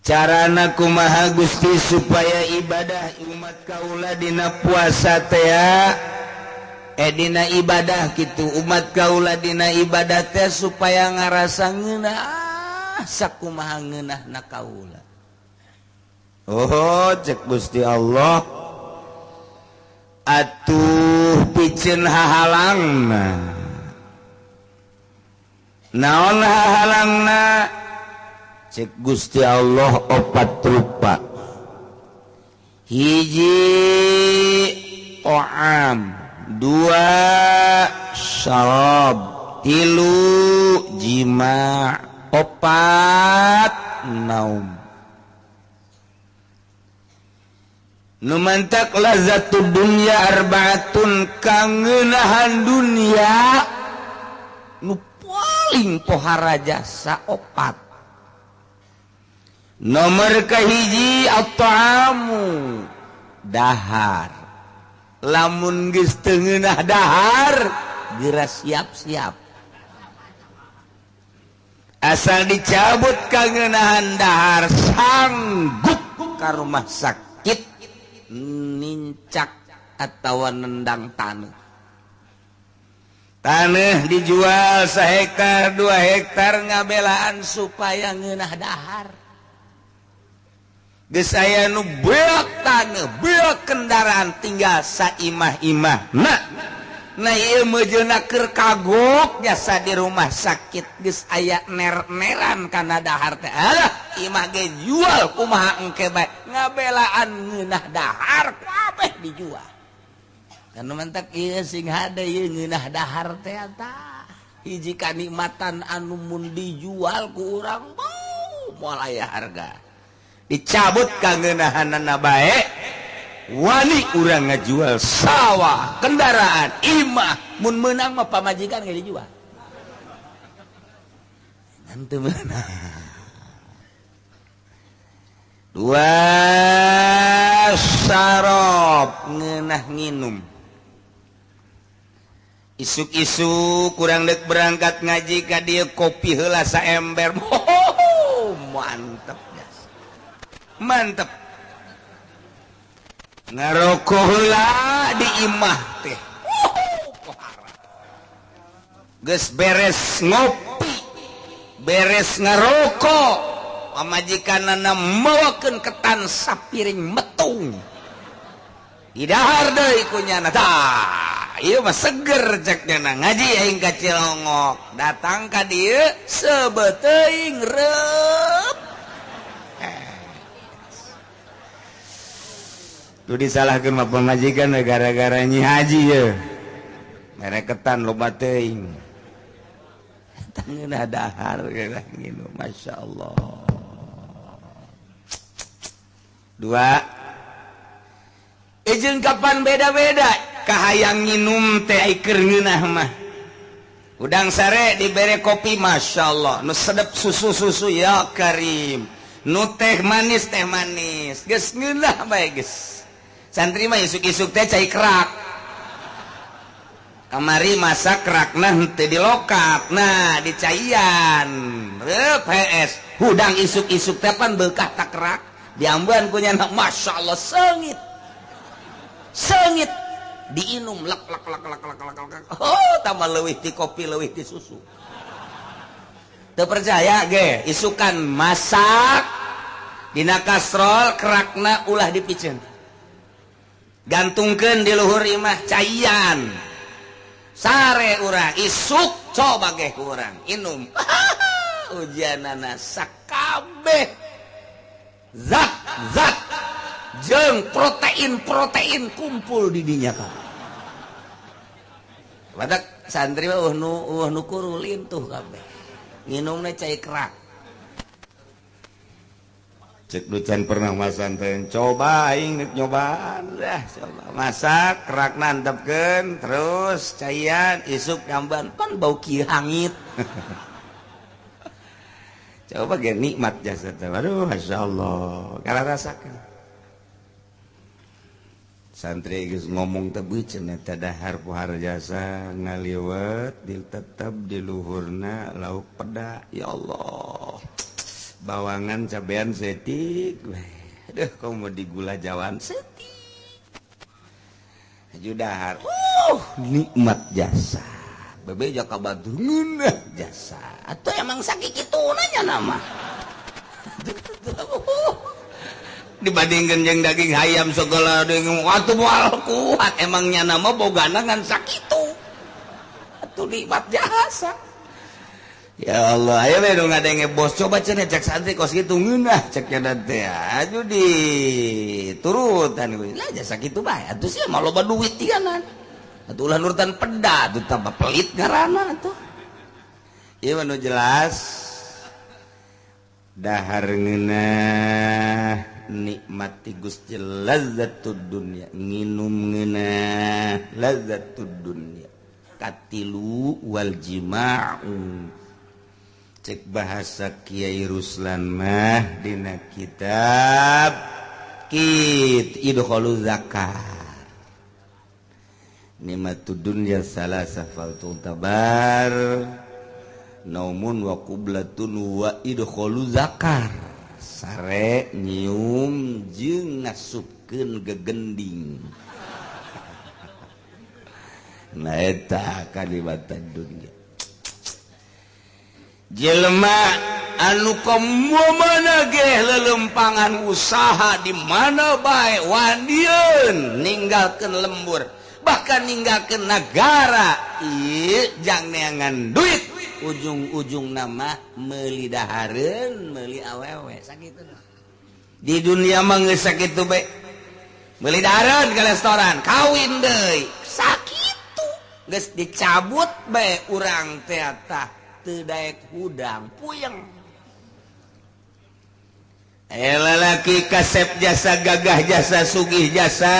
Carana kumaha Gusti supaya ibadah umat kaula dina puasa teh dina ibadah kitu umat kaula dina ibadah teh supaya ngarasa ngeunah sakumaha ngeunahna kaula. Oh cek Gusti Allah atuh piceun hahalangna. Naon hahalangna? Cek Gusti Allah opat rupa. Hiji ta'am, dua syarab, tilu jima', opat naum. Nu mantak lazzatud dunya arbaatun, kangeunahan dunia nu paling pohara jasa opat. Nomor kahiji at-ta'amu, dahar. Lamun geus teu ngeunah dahar, geura siap-siap. Asal dicabut kangeunahan dahar, sanggup ka rumah sakit nincak atawa nendang taneuh. Taneuh dijual sahektar, 2 hektar ngabelaan supaya ngeunah dahar. Geus aya nu beak taneuh, beak kendaraan tinggal saimah-imah. Nah ieu meujeuhna keur kagok jasa di rumah sakit geus aya ner-neran kana dahar teh. Alah, imah ge jual kumaha engke bae ngabelaan ngeunah dahar kabeh dijual. Kan mantak ieu sing hade ieu ngeunah dahar teh tah. Hiji kanikmatan anu mun dijual ku urang moal aya harga. Dicabut kangeunahanana bae wani urang ngajual sawah, kendaraan, imah, mun meunang mah pamajikan ge dijual. Ngan teu meunang. Dua syarab, ngeunah nginum. Isuk-isuk kurang deuk berangkat ngaji ka dieu kopi heula saember. Oh, mantep. Mantep. Ngarokok heula di imah teh. Geus beres ngopi, beres ngarokok, pamajikanana mawakeun ketan sapiring metung. Didahar deui ku nyana. Tah, ieu mah seger cek nyana ngaji aing ka Cilongok. Datang ka dieu sebeteuing reup. Tuh disalahkeun mah pamajikan gara-gara nyi haji ye. Mere ketan loba teuing. Tangeunah dahar geura nginum, masyaallah. Dua. Jeung kapan beda-beda kahayang nginum teh ai keur ngeunah mah. Udang sare dibere kopi masyaallah, nu sedep susu-susu ya karim. Nu teh manis geus ngeunah bae geus. Santri mah isuk-isuk teh cai kerak. Kamari masak kerakna henteu dilokat. Nah, dicaian. Reup hees. Hudang isuk-isuk teh pan beukah tak kerak. Diambean ku nyana masyaallah seungit. Seungit diinum lek lek lek lek lek lek lek. Oh, tambah leuwih ti kopi leuwih ti susu. Teu percaya ge, isukan masak dina kastrol kerakna ulah dipiceun. Gantungkeun di luhur imah caian. Sare urang isuk coba ge ku urang inum. Ujianana sakabeh zat-zat jeung protein-protein kumpul di dinya ka. Badak santri mah eueuh nu kurulin tuh kabeh. Nginumna cai kerak. Cek ducan pernah masanten, coba aing nek nyobaan dah coba masak kerak nantepkeun terus caian isuk nyamban pan bau kieu hangit. Coba ge nikmat jasa teh. Aduh masyaallah, kana rasakeun. Santri geus ngomong teh beuceun eta dahar pohara jasa ngaliwet di tetep di luhurna lauk peda. Ya Allah. Bawangan cabean setik. Aduh, komo di gula jawaan setik. Haju dahar. Nikmat jasa. Bebeja ka batur ngeunah jasa. Atuh emang sakituna nya nama. Dibandingkan jeung daging hayam segala deui atuh moal kuat emangnya nama bogana ngan sakitu. Atuh nikmat jasa. Ya Allah, ayo we nu ngadenge bos coba cenah cek santri kos kitu ngeunah cek nya teh. Aju di turutan we. Lah jasa kitu bae atuh sia mah loba duit tiganan. Atuh ulah nurutan peda atuh tambah pelit ngaranna atuh. Ieu nu jelas dahar ngeunah nikmati Gusti lazzatud dunya, nginum ngeunah lazzatud dunya. Katilu wal jima'u. Cek bahasa Kiai Ruslan mah dina kitab Kit Idkhulu Zakar. Nikmatud dunya salasa fal tabar naumun wa qublatun wa idkhulu zakar. Sare nyium jeung ngasupkeun gegending. Nah eta kalimatan dunya. Jelema anu komo mana ge lelempangan usaha di mana bae wandieun ninggalkeun lembur bahkan ninggalkeun nagara ieu jang neangan duit ujung-ujung nama meuli dahareun meuli awewe sakitu di dunia mah geus sakitu bae meuli dahareun ke restoran kawin deui sakitu geus dicabut bae urang teh tah teu daek hudang puyeng. Lalaki kasep jasa gagah jasa sugih jasa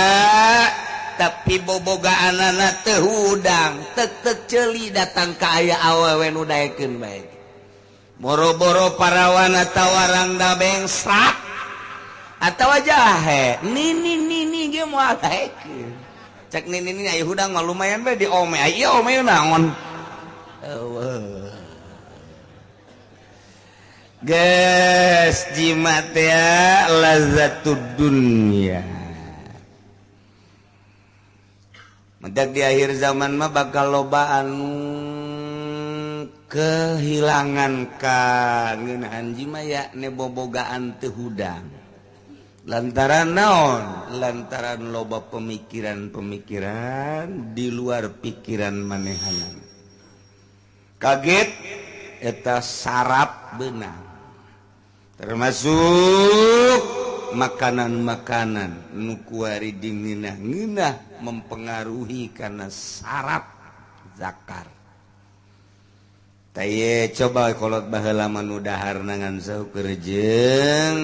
tapi bobogaanana teu hudang tek-tek ceuli datang ka aya awewe nu daekeun bae. Boro-boro parawan atawa rangda bengsrak atawa jahe nini nini ge moal daekeun. Cek nini nini aya hudang mah lumayan bae di ome. Aya ome naon? Eueuh. Geus jimat ya lazzatud dunya. Mendak di akhir zaman mah bakal loba anu kehilangan ka ngeunahan jima ya ne bobogaan teu hudang. Lantaran naon? Lantaran loba pemikiran-pemikiran di luar pikiran manehanan. Kaget eta sarap benang. Termasuk makanan-makanan nu kuari dingeunah-ngeunah mempengaruhi karena saraf zakar. Taye coba kolot baheula mah nu dahar ngan saukur jeung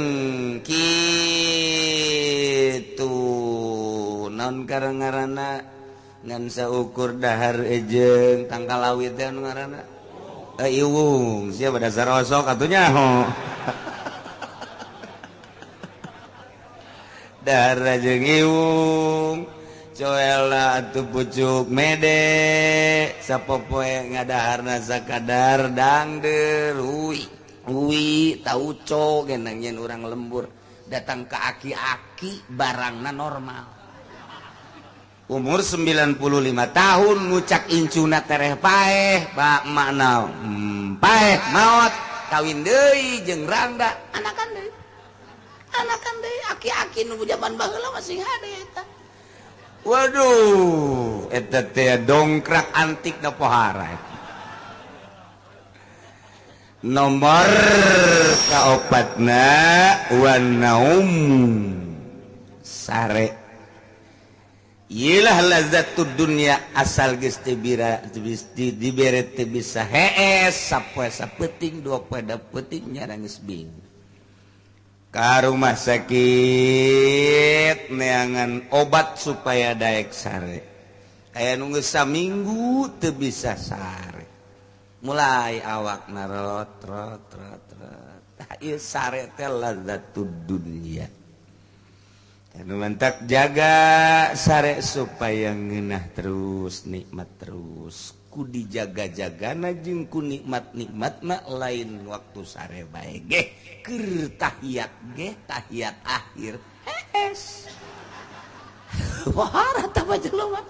kitu naon ngaranna ngan saukur dahar jeung tangkal awit teh nu ngaranna iwung sia dasar osok atuh nyaho. Darah jeung iwung coela atuh pucuk mede sapopoe ngadaharna sakadar dangdeur hui hui tauco genang nyen urang lembur datang ke aki-aki barangna normal umur 95 tahun ngucak incuna tereh paeh bak makna paeh maot kawin deui jeung rangda anakan deui anakan deui aki-aki nu zaman baheula masih hade eta. Waduh, eta teh dongkrak antik na pohara. Nomor kaopatna wa naum sare. Iyalah lazzatud dunya asal geus teu bira dibere teu bisa hees sapoe sapeuting dua poe da peuting nya geus bingung. Ka rumah sakit neangan obat supaya daek sare. Aya nu geus saminggu teu bisa sare. Mulai awak narot rot rot rot. Tah ieu sare teh lazzatud dunya. Anu mantak jaga sare supaya ngeunah terus nikmat terus ku dijaga-jagana jeung ku nikmat-nikmatna lain waktu sare bae ge keur tahiyat ge tahiyat akhir hees wah rata bae jelema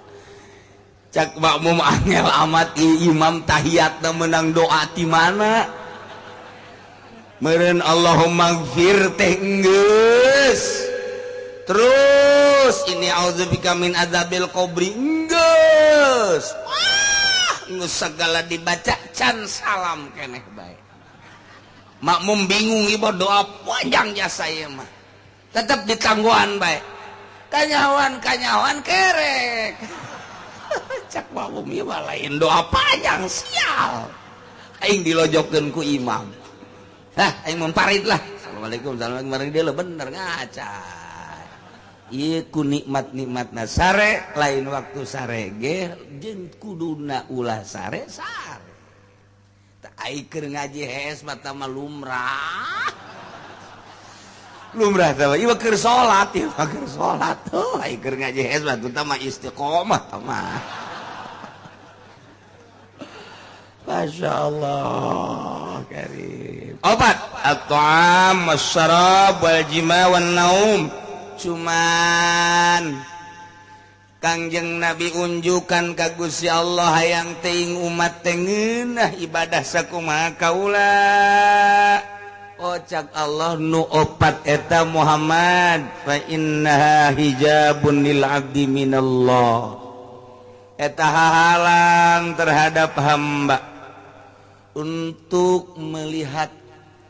cak makmum angel amat imam tahiyatna menang doa ti mana meureun Allahumma gfir teh geus terus ini audzubika min adzabil qabri geus wah geus sagala dibaca can salam keneh bae makmum bingung ieu doa panjang jasa ieu mah tetep ditangguhan bae kanyawan kanyawan kerek cak makmum ieu mah lain doa panjang sial aing dilojokkeun ku imam hah aing memparit lah assalamualaikum assalamualaikum bareng dia bener ngaca ieu ku nikmat-nikmatna sare lain waktu sare ge jeung kuduna ulah sare sare tah ai keur ngaji hees mah tah mah lumrah lumrah tah ieu keur salat ieu mah keur salat tuh ai keur ngaji hees mah tah mah istiqomah tah mah Masya Allah karim obat at-ta'am wasyarab wal jima wan naum cuman Kangjeng Nabi unjukan ka Gusti Allah hayang teuing umat teh ngeunah ibadah sakumaha kaula ocak Allah nu opat eta Muhammad fa innaha hijabun lil abdi minallah eta halang terhadap hamba untuk melihat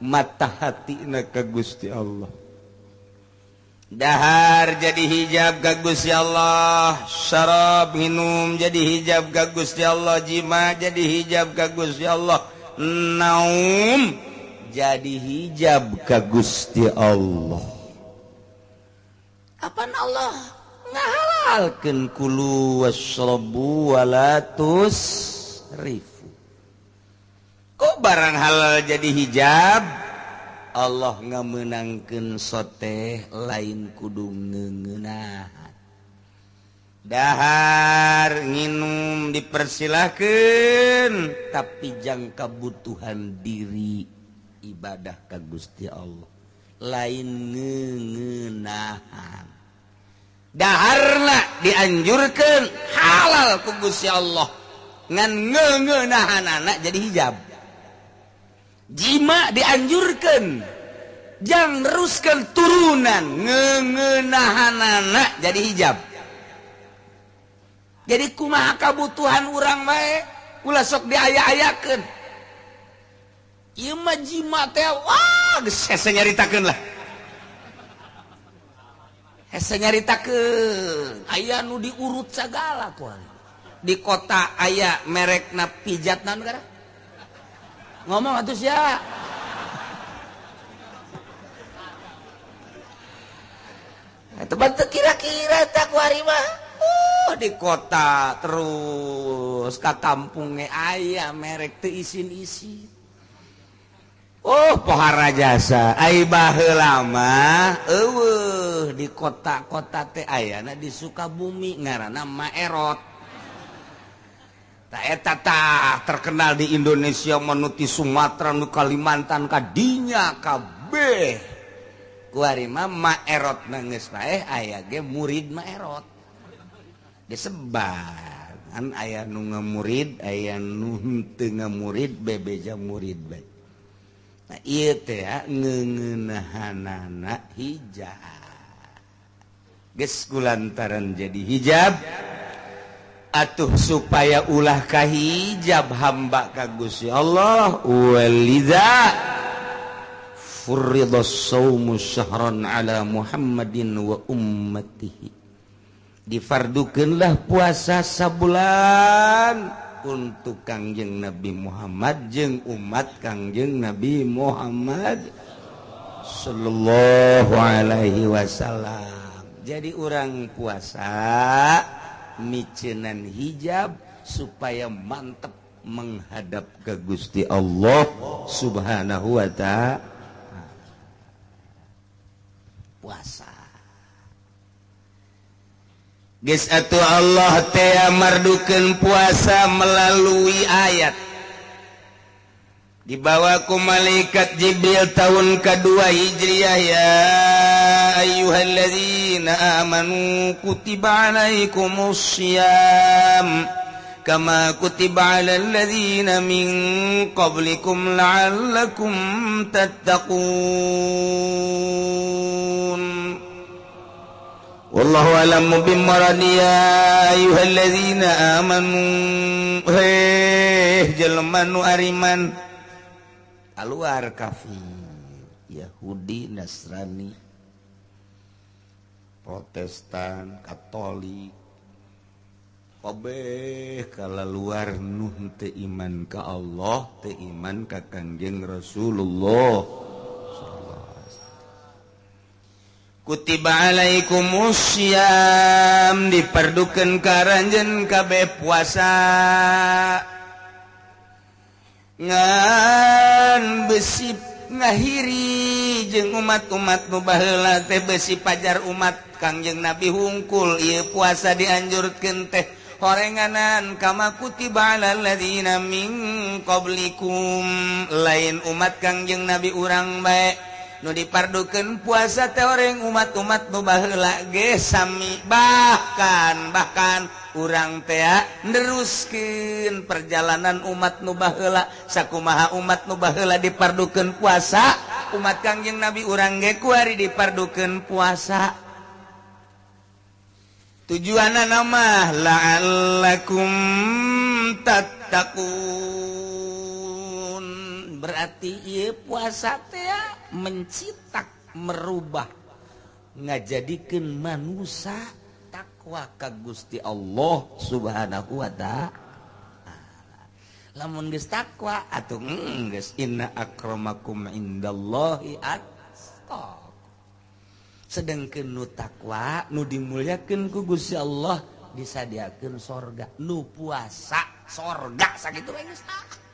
mata hatina ka Gusti Allah dahar jadi hijab ka Gusti Allah syarab minum jadi hijab ka Gusti Allah jima jadi hijab ka Gusti Allah naum jadi hijab ka Gusti Allah apaan Allah ngahalalkeun kulu wasyrabu wala tusrifu kok barang halal jadi hijab Allah ngamenangkeun soteh lain kudu ngeuneunahan dahar nginum dipersilahkeun tapi jang kabutuhan diri ibadah ka Gusti Allah lain ngeuneunahan daharna dianjurkeun halal ku Gusti Allah ngan ngeuneunahanana jadi hijab jima dianjurkan jang neruskan turunan ngeuneunahanana jadi hijab jadi kumaha kabutuhan urang bae ulah sok diaya-ayakeun ieu mah jima teh wah geus hese nyaritakeun lah hese nyaritakeun aya nu diurut sagala ku di kota aya merekna pijat naon gara ngomong atuh sia eta bantu kira-kira tak ku ari mah di kota terus ka kampung ge aya merek teu isin-isin oh pohara jasa ai baheula mah eueuh di kota-kota teh ayana di Sukabumi ngaranna Maerot eta tah terkenal di Indonesia menuti Sumatera nu Kalimantan kadinya kabeh kuari mah Maerot geus paeh aya ge murid Maerot disebar kan aya nu ngamurid aya nu henteu ngamurid bebeja murid bae nah ieu teh ngeuneunahanana hijab geus kulantaran jadi hijab atuh supaya ulah kahijab hamba ka Gusti Allah walidza furidas saumu syahran ala Muhammadin wa ummatihi difardukeunlah puasa sabulan untuk Kangjeng Nabi Muhammad jeung umat Kangjeng Nabi Muhammad sallallahu alaihi wasallam. Jadi orang puasa micenan hijab supaya mantep menghadap ke Gusti Allah Subhanahu wa ta'ala. Puasa Geus atuh Allah teh mardukeun puasa melalui ayat. Dibawa ku malaikat Jibril tahun kedua Hijriah, ya ayyuhalladzina amanu kutiba alaikumus syiyam kama kutiba alal ladzina min qablikum la'allakum tattaqun. Wallahu a'lamu bimuradi ya ayyuhalladzina amanu. Heh jelema nu ariman keluar kafir, Yahudi, Nasrani, Protestan, Katolik, kabeh kalaluar nu teu iman ka Allah, teu iman ka Kangjeng Rasulullah. Kutiba alaikumussyam, diperdukeun ka aranjeun kabeh puasa. Ngan besi ngahiri jeung umat-umat nu baheula teh besi pajar umat Kangjeng Nabi hungkul ieu puasa dianjurkeun teh horenganan kama kutiba alal ladzina min qablikum, lain umat Kangjeng Nabi urang bae nu dipardukeun puasa teh horeng umat-umat nu baheula ge sami, bahkan urang teh neruskeun perjalanan umat nu baheula. Sakumaha umat nu baheula dipardukeun puasa, umat Kangjeng Nabi urang ge kuari dipardukeun puasa. Tujuanna mah la'allakum tattaqun, berarti ieu puasa teh mencitak, merubah, ngajadikeun manusia takwa ka Gusti Allah Subhanahu wa ta'ala. Lamun geus takwa atuh geus inna akramakum indallahi atqakum. Sedangkeun nu takwa nu dimulyakeun ku Gusti Allah disadiakeun sorga, nu puasa sorga sakitu we geus tah.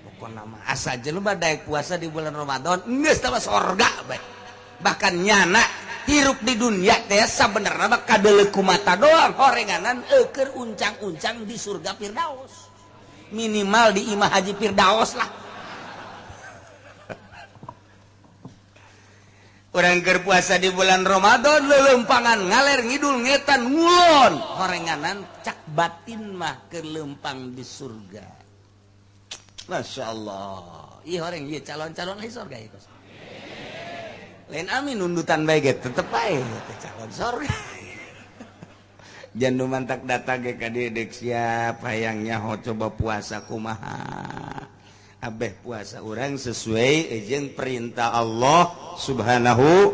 Pokona mah asa jelema daek puasa di bulan Ramadan geus tah sorga bae. Bahkan nyana hirup di dunia teh sabenerna mah kadeuleu ku mata doang, horenganan eukeun uncang-uncang di surga Firdaus. Minimal di Imah Haji Firdaus lah. Urang keur puasa di bulan Ramadan lelempangan ngaler ngidul ngetan ngulon, horenganan cak batin mah keur lempang di surga. Masya Allah. Ih horeng ieu calon-calon di surga ieu. Lain amin nundutan bae ge tetep bae calon surga. Jangan mantak datang ge ka dieu deuk siap hayang nyaho coba puasa kumaha. Abeh puasa urang sesuai jeung perintah Allah Subhanahu